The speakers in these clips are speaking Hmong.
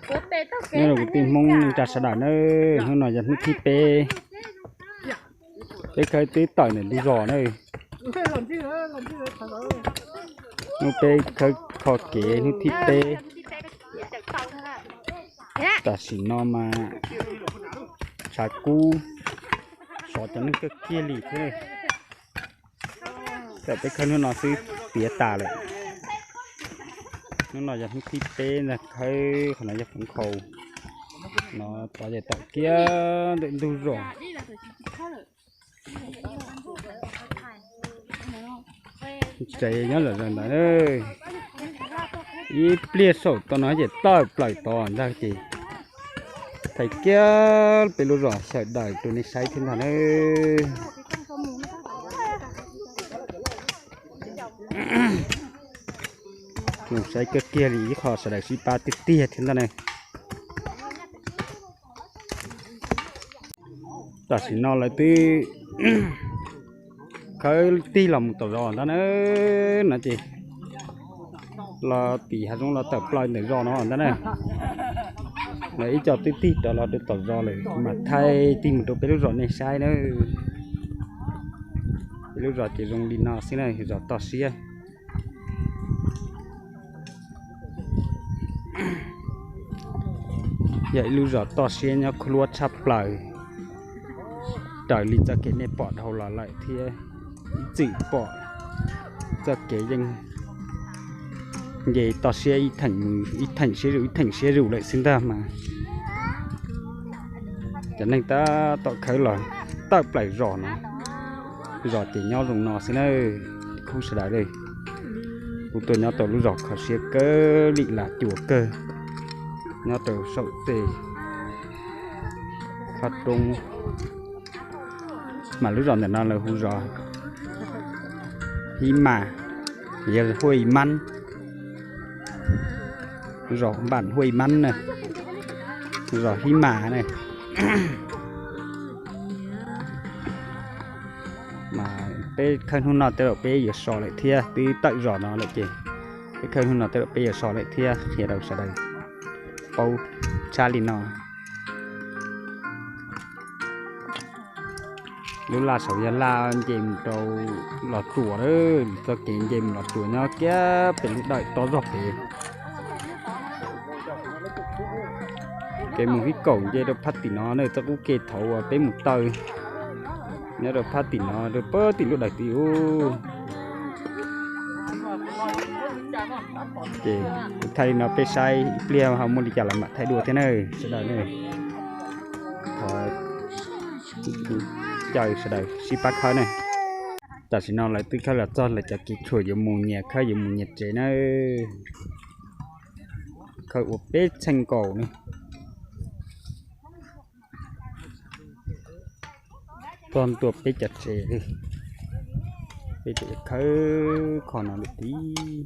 Nyob zoo kwv tij Hmoob neej tsa sawv daws na, hnub no yog hnub thib peb, peb khawb twb tawm ntawm lub zos na. Hnub peb khawb kho kev hnub thib peb. Tam sim no mas tshav kub, sov cov neeg kawg kiag li thiab. Tam peb khawb hnub no xwb tiav tas lawm. Hnub no yog hnub thib peb ntag, khawb qhov no yog Foov Khau. No tod ces tawm kiag ntawm ntug zos. Tsev nyob zom zaws ntawd. Ib pliag saum tod no ces tawm plaws tod ntag ces thaij kiag peb lub zos sawv daws rau nej saib thiab ntag na. Zoo saib kawg kiag li, ib qho sawv daws sib pab tiag tiag thiab ntag na. Tam sim no lawv twb khawb tig los mus tom zos ntag na. No ces los tim hav zoov los tawm plaws ntawm zos no ntag na. Lawv ib co twb tig rov los rau tom zos lawm, kuv mam thaij tig mus rau peb lub zos nej saib na. Peb lub zos ces zoo li no xwb na, zos toj siab. Yog ib lub zos toj siab nyob khub luab tshaj plaws, raws li txoj kev nej pom dhau los lawm thiab. Ib txwm pom txoj kev yeej nce toj siab ib theem siab zuj ib theem siab zuj lawm xwb ntag mas. Cov neeg tab tom khawb los tawm plaws zos no, zos ces nyob zoo no xwb na. Khub sawv daws, kuv tuaj nyob tau lub zos kho siab kawg li, lam cuam kawg, nyob rau saum tej phab roob. Mas lub zos ntawm no lawv hu zos Hib Mas, yog Huaj Mab, zos Npam Huaj Mab na, zos Hib Mas na. Mas peb khawb hnub no tej zaum peb yuav so lawm thiab, twb tawm zos no lawm ces peb khawb hnub no tej zaum peb yuav so lawm thiab, qhia rau sawv daws paub tshab li no. Lub laj saum yog laj nce mus rau Los Tsuas, txoj kev nce mus Los Tsuas nyob kiag pem lub dawm tob zog pem. Kev mus Hib Kaum nce rau phab tim no na, txoj qub ke thaum uas peb mus taw nyob rau phab tim no rau pem tim lub dawm tid ub. Ces kuv thaij li no peb saib, ib pliag ho muaj li cas los mam thaij dua thiab na sawv daws na. Thov caw sawv daws sib pab khawb na. Tam sim no lawv twb khawb los txog lawv cov kev tshuam yuav mus nyias khawb yuav mus nyias tsev na. Khawb ua peb txheej nkaus na. Txog ntua peb cov tsev li, peb tsev khawb kho no lawm tid.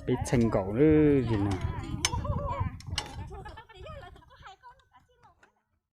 Peb txheej nkaus li no.